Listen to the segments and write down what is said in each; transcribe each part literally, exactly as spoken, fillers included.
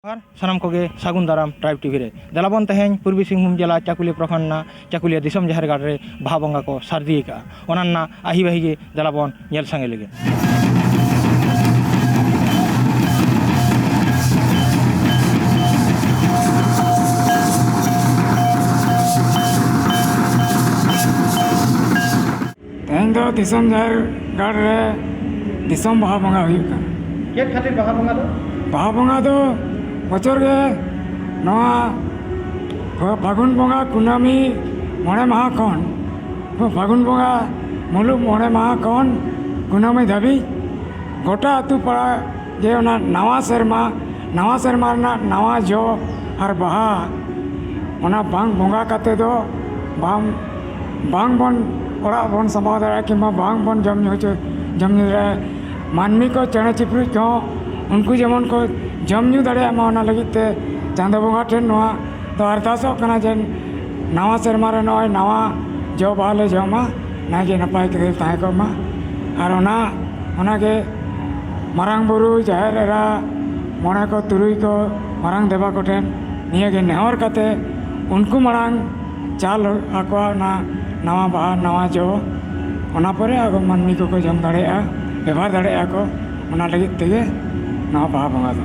ᱟᱨ ᱥᱟᱱᱟᱢ ᱠᱚᱜᱮ ᱥᱟᱹᱜᱩᱱ ᱫᱟᱨᱟᱢ ᱴᱨᱟᱭᱤᱵᱽ ᱴᱤᱵᱷᱤ ᱨᱮ᱾ ᱫᱮᱞᱟ ᱵᱚᱱ ᱛᱮᱦᱮᱧ ᱯᱩᱨᱵᱤ ᱥᱤᱝᱵᱷᱩᱢ ᱡᱮᱞᱟ ᱪᱟᱠᱩᱞᱤᱭᱟᱹ ᱯᱨᱚᱠᱷᱚᱸᱰ ᱨᱮᱱᱟᱜ ᱪᱟᱠᱩᱞᱤᱭᱟᱹ ᱫᱤᱥᱚᱢ ᱡᱟᱦᱮᱨ ᱜᱟᱲ ᱨᱮ ᱵᱟᱦᱟ ᱵᱚᱸᱜᱟ ᱠᱚ ᱥᱟᱹᱨᱫᱤ ᱟᱠᱟᱫᱼᱟ᱾ ᱚᱱᱟ ᱨᱮᱱᱟᱜ ᱟᱹᱦᱤ ᱵᱟᱹᱦᱤ ᱜᱮ ᱫᱮᱞᱟ ᱵᱚᱱ ᱧᱮᱞ ᱥᱟᱸᱜᱮ ᱞᱮᱜᱮ᱾ ᱛᱮᱦᱮᱧ ᱫᱚ ᱫᱤᱥᱚᱢ ᱡᱟᱦᱮᱨ ᱜᱟᱲ ᱨᱮ ᱫᱤᱥᱚᱢ ᱵᱟᱦᱟ ᱵᱚᱸᱜᱟ ᱦᱩᱭᱩᱜ ᱠᱟᱱᱟ᱾ ᱪᱮᱫ ᱠᱷᱟᱹᱛᱤᱨ ᱵᱟᱦᱟ ᱵᱚᱸᱜᱟ ᱫᱚ? ᱵᱟᱦᱟ ᱵᱚᱸᱜᱟ ᱫᱚ ᱵᱚᱪᱷᱚᱨ ᱜᱮ ᱱᱚᱣᱟ ᱯᱷᱟᱹᱜᱩᱱ ᱵᱚᱸᱜᱟ ᱠᱩᱱᱟᱹᱢᱤ ᱢᱚᱬᱮ ᱢᱟᱦᱟ ᱠᱷᱚᱱ, ᱯᱷᱟᱹᱜᱩᱱ ᱵᱚᱸᱜᱟ ᱢᱩᱞᱩᱜ ᱢᱚᱬᱮ ᱢᱟᱦᱟ ᱠᱷᱚᱱ ᱠᱩᱱᱟᱹᱢᱤ ᱫᱷᱟᱹᱵᱤᱡ ᱜᱚᱴᱟ ᱟᱹᱛᱩ ᱯᱟᱲᱟ ᱡᱮ ᱚᱱᱟ ᱱᱟᱣᱟ ᱥᱮᱨᱢᱟ, ᱱᱟᱣᱟ ᱥᱮᱨᱢᱟ ᱨᱮᱱᱟᱜ ᱱᱟᱣᱟ ᱡᱚ ᱟᱨ ᱵᱟᱦᱟ, ᱚᱱᱟ ᱵᱟᱝ ᱵᱚᱸᱜᱟ ᱠᱟᱛᱮ ᱫᱚ ᱵᱟᱝ, ᱵᱟᱝ ᱵᱚᱱ ᱚᱲᱟᱜ ᱵᱚᱱ ᱥᱟᱢᱵᱟᱣ ᱫᱟᱲᱮᱭᱟᱜᱼᱟ, ᱠᱤᱝᱵᱟ ᱵᱟᱝ ᱵᱚᱱ ᱡᱚᱢ ᱧᱩ ᱦᱚᱪᱚ, ᱡᱚᱢ ᱧᱩ ᱫᱟᱲᱮᱭᱟᱜᱼᱟ᱾ ᱢᱟᱹᱱᱢᱤ ᱠᱚ, ᱪᱮᱬᱮ ᱪᱤᱯᱨᱩᱡ ᱠᱚᱦᱚᱸ ᱩᱱᱠᱩ ᱡᱮᱢᱚᱱ ᱠᱚ ᱡᱚᱢ ᱧᱩ ᱫᱟᱲᱮᱭᱟᱜ ᱢᱟ, ᱚᱱᱟ ᱞᱟᱹᱜᱤᱫ ᱛᱮ ᱪᱟᱸᱫᱚ ᱵᱚᱸᱜᱟ ᱴᱷᱮᱱ ᱱᱚᱣᱟ ᱫᱚ ᱟᱨᱫᱟᱥᱚᱜ ᱠᱟᱱᱟ ᱡᱮ ᱱᱟᱣᱟ ᱥᱮᱨᱢᱟ ᱨᱮ ᱱᱚᱜᱼᱚᱭ ᱱᱟᱣᱟ ᱡᱚ ᱵᱟᱦᱟ ᱞᱮ ᱡᱚᱢᱟ, ᱱᱟᱭᱜᱮ ᱱᱟᱯᱟᱭ ᱛᱮᱜᱮ ᱛᱟᱦᱮᱸ ᱠᱚᱜ ᱢᱟ᱾ ᱟᱨ ᱚᱱᱟ, ᱚᱱᱟᱜᱮ ᱢᱟᱨᱟᱝ ᱵᱩᱨᱩ, ᱡᱟᱦᱮᱨ ᱮᱨᱟ, ᱢᱚᱬᱮ ᱠᱚ ᱛᱩᱨᱩᱭ ᱠᱚ, ᱢᱟᱨᱟᱝ ᱫᱮᱵᱟ ᱠᱚᱴᱷᱮᱱ ᱱᱤᱭᱟᱹᱜᱮ ᱱᱮᱦᱚᱨ ᱠᱟᱛᱮ ᱩᱱᱠᱩ ᱢᱟᱲᱟᱝ ᱪᱟᱞ ᱟᱠᱚᱣᱟ ᱚᱱᱟ ᱱᱟᱣᱟ ᱵᱟᱦᱟ, ᱱᱟᱣᱟ ᱡᱚ, ᱚᱱᱟ ᱯᱚᱨᱮ ᱟᱵᱚ ᱢᱟᱹᱱᱢᱤ ᱠᱚᱠᱚ ᱡᱚᱢ ᱫᱟᱲᱮᱭᱟᱜᱼᱟ, ᱵᱮᱵᱚᱦᱟᱨ ᱫᱟᱲᱮᱭᱟᱜᱼᱟ ᱠᱚ᱾ ᱚᱱᱟ ᱞᱟᱹᱜᱤᱫ ᱛᱮᱜᱮ ᱱᱚᱣᱟ ᱵᱟᱦᱟ ᱵᱚᱸᱜᱟ ᱫᱚ᱾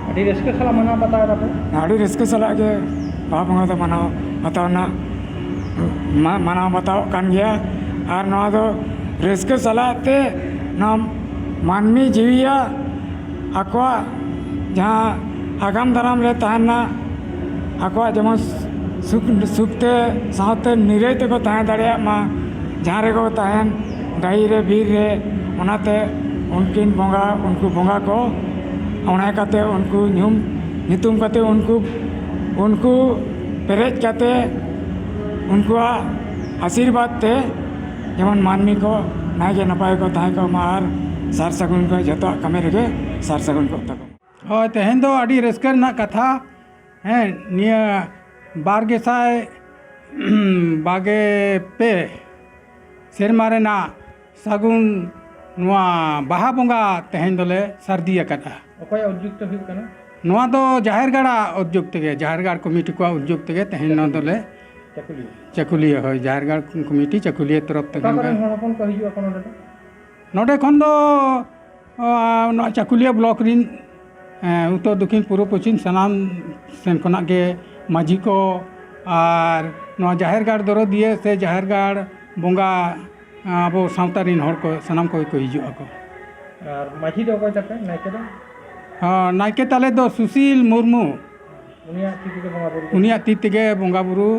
ᱟᱹᱰᱤ ᱨᱟᱹᱥᱠᱟᱹ ᱥᱟᱞᱟᱜ ᱢᱟᱱᱟᱣ ᱵᱟᱛᱟᱣ ᱮᱫᱟ ᱯᱮ? ᱟᱹᱰᱤ ᱨᱟᱹᱥᱠᱟᱹ ᱥᱟᱞᱟᱜ ᱜᱮ ᱵᱟᱦᱟ ᱵᱚᱸᱜᱟ ᱫᱚ ᱢᱟᱱᱟᱣ ᱵᱟᱛᱟᱣ ᱨᱮᱱᱟᱜ, ᱢᱟ-, ᱢᱟᱱᱟᱣ ᱵᱟᱛᱟᱣᱚᱜ ᱠᱟᱱ ᱜᱮᱭᱟ᱾ ᱟᱨ ᱱᱚᱣᱟ ᱫᱚ ᱨᱟᱹᱥᱠᱟᱹ ᱥᱟᱞᱟᱜ ᱛᱮ ᱱᱚᱣᱟ ᱢᱟᱹᱱᱢᱤ ᱡᱤᱣᱤᱭᱟᱜ ᱟᱠᱚᱣᱟᱜ ᱡᱟᱦᱟᱸ ᱟᱜᱟᱢ ᱫᱟᱨᱟᱢ ᱨᱮ ᱛᱟᱦᱮᱱᱟ, ᱟᱠᱚᱣᱟᱜ ᱡᱮᱢᱚᱱ ᱥᱩᱠ, ᱥᱩᱠ ᱛᱮ ᱥᱟᱶᱛᱮ ᱱᱤᱨᱟᱹᱭ ᱛᱮᱠᱚ ᱛᱟᱦᱮᱸ ᱫᱟᱲᱮᱭᱟᱜ ᱢᱟ, ᱡᱟᱦᱟᱸ ᱨᱮᱠᱚ ᱛᱟᱦᱮᱱ, ᱰᱟᱹᱦᱤ ᱨᱮ, ᱵᱤᱨ ᱨᱮ, ᱚᱱᱟᱛᱮ ᱩᱱᱠᱤᱱ ᱵᱚᱸᱜᱟ, ᱩᱱᱠᱩ ᱵᱚᱸᱜᱟ ᱠᱚ ᱚᱱᱟ ᱠᱟᱛᱮ ᱩᱱᱠᱩ ᱧᱩᱢ, ᱧᱩᱛᱩᱢ ᱠᱟᱛᱮ ᱩᱱᱠᱩ, ᱩᱱᱠᱩ ᱯᱮᱨᱮᱡ ᱠᱟᱛᱮ ᱩᱱᱠᱩᱣᱟᱜ ᱟᱥᱤᱨᱵᱟᱫᱽ ᱛᱮ ᱡᱮᱢᱚᱱ ᱢᱟᱹᱱᱢᱤ ᱠᱚ ᱱᱟᱭᱜᱮ ᱱᱟᱯᱟᱭ ᱠᱚ ᱛᱟᱦᱮᱸ ᱠᱚᱜ ᱢᱟ ᱟᱨ ᱥᱟᱨ ᱥᱟᱹᱜᱩᱱ ᱠᱚ ᱡᱚᱛᱚᱣᱟᱜ ᱠᱟᱹᱢᱤ ᱨᱮᱜᱮ ᱥᱟᱨ ᱥᱟᱹᱜᱩᱱ ᱠᱚᱜ ᱛᱟᱠᱚ ᱢᱟ᱾ ᱦᱳᱭ, ᱛᱮᱦᱮᱧ ᱫᱚ ᱟᱹᱰᱤ ᱨᱟᱹᱥᱠᱟᱹ ᱨᱮᱱᱟᱜ ᱠᱟᱛᱷᱟ᱾ ᱦᱮᱸ, ᱱᱤᱭᱟᱹ ᱵᱟᱨ ᱜᱮᱥᱟᱭ ᱵᱟᱜᱮ ᱯᱮ ᱥᱮᱨᱢᱟ ᱨᱮᱱᱟᱜ ᱥᱟᱹᱜᱩᱱ ᱱᱚᱣᱟ ᱵᱟᱦᱟ ᱵᱚᱸᱜᱟ ᱛᱮᱦᱮᱧ ᱫᱚᱞᱮ ᱥᱟᱹᱨᱫᱤ ᱟᱠᱟᱫᱼᱟ᱾ ᱚᱠᱚᱭᱟᱜ ᱩᱫᱽᱡᱩᱠᱛᱚ ᱦᱩᱭᱩᱜ ᱠᱟᱱᱟ? ᱱᱚᱣᱟ ᱫᱚ ᱡᱟᱦᱮᱨ ᱜᱟᱲᱟᱜ ᱩᱫᱽᱡᱳᱜᱽ ᱛᱮᱜᱮ, ᱡᱟᱦᱮᱨ ᱜᱟᱲ ᱠᱚᱢᱤᱴᱤ ᱠᱚᱣᱟᱜ ᱩᱫᱽᱡᱳᱜᱽ ᱛᱮᱜᱮ ᱛᱮᱦᱮᱧ ᱱᱚᱣᱟ ᱫᱚᱞᱮ ᱪᱟᱹᱠᱩᱞᱤᱭᱟᱹ᱾ ᱪᱟᱹᱠᱩᱞᱤᱭᱟᱹ, ᱦᱳᱭ, ᱡᱟᱦᱮᱨ ᱜᱟᱲ ᱠᱚᱢᱤᱴᱤ ᱪᱟᱹᱠᱩᱞᱤᱭᱟᱹ ᱛᱚᱨᱚᱯ ᱛᱮᱜᱮ ᱚᱠᱟ ᱠᱚᱨᱮᱱ ᱱᱚᱝᱠᱟ᱾ ᱦᱚᱲ ᱦᱚᱯᱚᱱ ᱠᱚ ᱦᱤᱡᱩᱜ ᱟᱠᱚ ᱱᱚᱰᱮ ᱫᱚ? ᱱᱚᱰᱮ ᱠᱷᱚᱱ ᱫᱚ, ᱟ, ᱱᱚᱣᱟ ᱪᱟᱹᱠᱩᱞᱤᱭᱟᱹ ᱵᱞᱚᱠ ᱨᱤᱱ, ᱮ, ᱩᱛᱛᱚᱨ ᱫᱚᱠᱷᱤᱱ ᱯᱩᱨᱩᱵ ᱯᱚᱪᱷᱤᱢ ᱥᱟᱱᱟᱢ ᱥᱮᱱ ᱠᱷᱚᱱᱟᱜ ᱜᱮ ᱢᱟᱹᱡᱷᱤ ᱠᱚ ᱟᱨ ᱱᱚᱣᱟ ᱡᱟᱦᱮᱨ ᱜᱟᱲ ᱫᱚᱨᱚᱫᱤᱭᱟᱹ ᱥᱮ ᱡᱟᱦᱮᱨ ᱜᱟᱲ ᱵᱚᱸᱜᱟ, ᱟᱵᱚ ᱥᱟᱶᱛᱟ ᱨᱤᱱ ᱦᱚᱲ ᱠᱚ ᱥᱟᱱᱟᱢ ᱠᱚᱜᱮ ᱠᱚ ᱦᱤᱡᱩᱜ ᱟᱠᱚ᱾ ᱟᱨ ᱢᱟᱹᱡᱷᱤ ᱫᱚ ᱚᱠᱚᱭ ᱛᱟᱯᱮ, ᱱᱟᱭᱠᱮ ᱫᱚ? ᱦᱚᱸ, ᱱᱟᱭᱠᱮ ᱛᱟᱞᱮ ᱫᱚ ᱥᱩᱥᱤᱞ ᱢᱩᱨᱢᱩ᱾ ᱩᱱᱤᱭᱟᱜ ᱛᱤ ᱛᱮᱜᱮ ᱵᱚᱸᱜᱟ ᱵᱩᱨᱩ ᱠᱚ? ᱩᱱᱤᱭᱟᱜ ᱛᱤ ᱛᱮᱜᱮ ᱵᱚᱸᱜᱟ ᱵᱩᱨᱩ,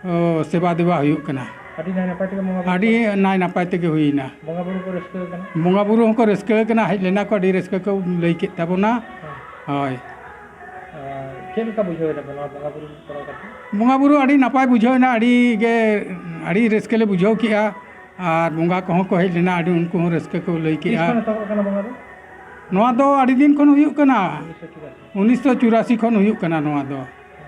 ᱚ, ᱥᱮᱵᱟ ᱫᱮᱵᱟ ᱦᱩᱭᱩᱜ ᱠᱟᱱᱟ᱾ ᱟᱹᱰᱤ ᱱᱟᱭ ᱱᱟᱯᱟᱭ ᱛᱮᱜᱮ ᱵᱚᱸᱜᱟ ᱵᱩᱨᱩ ᱟᱹᱰᱤ ᱠᱚ? ᱱᱟᱭ ᱱᱟᱯᱟᱭ ᱛᱮᱜᱮ ᱦᱩᱭᱱᱟ᱾ ᱵᱚᱸᱜᱟ ᱵᱩᱨᱩ ᱠᱚ ᱨᱟᱹᱥᱠᱟᱹ ᱠᱟᱱᱟ? ᱵᱚᱸᱜᱟ ᱵᱩᱨᱩ ᱦᱚᱸᱠᱚ ᱨᱟᱹᱥᱠᱟᱹ ᱠᱟᱱᱟ, ᱦᱮᱡ ᱞᱮᱱᱟ ᱠᱚ, ᱟᱹᱰᱤ ᱨᱟᱹᱥᱠᱟᱹ ᱠᱚ ᱞᱟᱹᱭ ᱠᱮᱫ ᱛᱟᱵᱚᱱᱟ᱾ ᱦᱮᱸ᱾ ᱦᱳᱭ᱾ ᱟᱨ ᱪᱮᱫ ᱞᱮᱠᱟ ᱵᱩᱡᱷᱟᱹᱣ ᱮᱫᱟ ᱯᱮ ᱱᱚᱣᱟ ᱵᱚᱸᱜᱟ ᱵᱩᱨᱩ ᱠᱚᱨᱟᱣ ᱠᱟᱛᱮ? ᱵᱚᱸᱜᱟ ᱵᱩᱨᱩ ᱟᱹᱰᱤ ᱱᱟᱯᱟᱭ ᱵᱩᱡᱷᱟᱹᱣ ᱮᱱᱟ, ᱟᱹᱰᱤ ᱜᱮ, ᱟᱹᱰᱤ ᱨᱟᱹᱥᱠᱟᱹ ᱞᱮ ᱵᱩᱡᱷᱟᱹᱣ ᱠᱮᱜᱼᱟ᱾ ᱟᱨ ᱵᱚᱸᱜᱟ ᱠᱚᱦᱚᱸ ᱠᱚ ᱦᱮᱡ ᱞᱮᱱᱟ, ᱟᱹᱰᱤ ᱩᱱᱠᱩ ᱦᱚᱸ ᱨᱟᱹᱥᱠᱟᱹ ᱠᱚ ᱞᱟᱹᱭ ᱛᱤᱥ ᱠᱮᱜᱼᱟ᱾ ᱠᱷᱚᱱ ᱮᱛᱚᱦᱚᱵ ᱟᱠᱟᱱᱟ ᱵᱚᱸᱜᱟ ᱫᱚ? ᱱᱚᱣᱟ ᱫᱚ ᱟᱹᱰᱤ ᱫᱤᱱ ᱠᱷᱚᱱ ᱦᱩᱭᱩᱜ ᱠᱟᱱᱟ, ᱩᱱᱤᱥᱥᱚ ᱪᱩᱨᱟᱥᱤ ᱠᱷᱚᱱ ᱦᱩᱭᱩᱜ ᱠᱟᱱᱟ ᱱᱚᱣᱟ ᱫᱚ᱾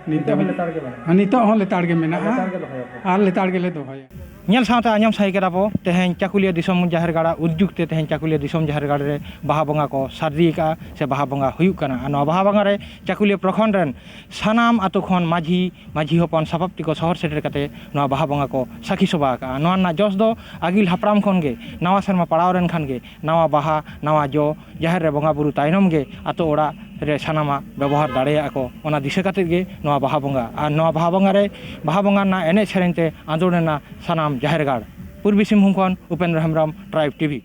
ᱱᱤᱛ ᱱᱤᱛᱚᱜ ᱦᱚᱸ ᱫᱷᱟᱹᱵᱤᱡ᱾ ᱞᱮᱛᱟᱲ ᱜᱮ ᱢᱮᱱᱟᱜᱼᱟ? ᱱᱤᱛᱚᱜ ᱦᱚᱸ ᱞᱮᱛᱟᱲ ᱜᱮ ᱢᱮᱱᱟᱜᱼᱟ᱾ ᱞᱮᱛᱟᱲ ᱜᱮ ᱫᱚᱦᱚᱭᱟᱯᱮ? ᱟᱨ ᱞᱮᱛᱟᱲ ᱜᱮᱞᱮ ᱫᱚᱦᱚᱭᱟ᱾ ᱧᱮᱞ ᱥᱟᱶᱛᱮ ᱟᱸᱡᱚᱢ ᱥᱟᱹᱦᱤ ᱠᱮᱫᱟ ᱵᱚ, ᱛᱮᱦᱮᱧ ᱪᱟᱹᱠᱩᱞᱤᱭᱟᱹ ᱫᱤᱥᱚᱢ ᱡᱟᱦᱮᱨ ᱜᱟᱲ ᱩᱫᱽᱡᱩᱜᱽ ᱛᱮ ᱛᱮᱦᱮᱧ ᱪᱟᱹᱠᱩᱞᱤᱭᱟᱹ ᱫᱤᱥᱚᱢ ᱡᱟᱦᱮᱨ ᱜᱟᱲ ᱨᱮ ᱵᱟᱦᱟ ᱵᱚᱸᱜᱟ ᱠᱚ ᱥᱟᱹᱨᱫᱤ ᱟᱠᱟᱫᱼᱟ ᱥᱮ ᱵᱟᱦᱟ ᱵᱚᱸᱜᱟ ᱦᱩᱭᱩᱜ ᱠᱟᱱᱟ᱾ ᱟᱨ ᱱᱚᱣᱟ ᱵᱟᱦᱟ ᱵᱚᱸᱜᱟ ᱨᱮ ᱪᱟᱹᱠᱩᱞᱤᱭᱟᱹ ᱯᱨᱚᱠᱷᱚᱸᱰ ᱨᱮᱱ ᱥᱟᱱᱟᱢ ᱟᱛᱳ ᱠᱷᱚᱱ ᱢᱟᱹᱡᱷᱤ, ᱢᱟᱹᱡᱷᱤ ᱦᱚᱯᱚᱱ ᱥᱟᱯᱟᱵ ᱛᱮᱠᱚ ᱥᱚᱦᱚᱨ ᱥᱮᱴᱮᱨ ᱠᱟᱛᱮ ᱱᱚᱣᱟ ᱵᱟᱦᱟ ᱵᱚᱸᱜᱟ ᱠᱚ ᱥᱟᱹᱠᱷᱤ ᱥᱚᱵᱷᱟ ᱟᱠᱟᱫᱼᱟ᱾ ᱱᱚᱣᱟ ᱨᱮᱱᱟᱜ ᱡᱚᱥ ᱫᱚ ᱟᱹᱜᱤᱞ ᱦᱟᱯᱲᱟᱢ ᱠᱷᱚᱱ ᱜᱮ ᱱᱟᱣᱟ ᱥᱮᱨᱢᱟ ᱯᱟᱲᱟᱣ ᱞᱮᱱᱠᱷᱟᱱ ᱜᱮ ᱱᱟᱣᱟ ᱵᱟᱦᱟ, ᱱᱟᱣᱟ ᱡᱚ ᱡᱟᱦᱮᱨ ᱨᱮ ᱵᱚᱸᱜᱟ ᱵᱩᱨᱩ ᱛᱟᱭᱱᱚᱢ ᱜᱮ ᱟᱛᱳ ᱚᱲᱟᱜ ᱨᱮ ᱥᱟᱱᱟᱢᱟᱜ ᱵᱮᱵᱚᱦᱟᱨ ᱫᱟᱲᱮᱭᱟᱜᱼᱟ ᱠᱚ᱾ ᱚᱱᱟ ᱫᱤᱥᱟᱹ ᱠᱟᱛᱮᱫ ᱜᱮ ᱱᱚᱣᱟ ᱵᱟᱦᱟ ᱵᱚᱸᱜᱟ᱾ ᱟᱨ ᱱᱚᱣᱟ ᱵᱟᱦᱟ ᱵᱚᱸᱜᱟ ᱨᱮ, ᱵᱟᱦᱟ ᱵᱚᱸᱜᱟ ᱨᱮᱱᱟᱜ ᱮᱱᱮᱡ ᱥᱮᱨᱮᱧ ᱛᱮ ᱟᱸᱫᱳᱲ ᱮᱱᱟ ᱥᱟᱱᱟᱢ ᱡᱟᱦᱮᱨ ᱜᱟᱲ᱾ ᱯᱩᱨᱵᱤ ᱥᱤᱝᱵᱷᱩᱢ ᱠᱷᱚᱱ ᱩᱯᱮᱱᱫᱨᱚ ᱦᱮᱢᱵᱨᱚᱢ, ᱴᱨᱟᱭᱤᱵᱽ ᱴᱤᱵᱷᱤ᱾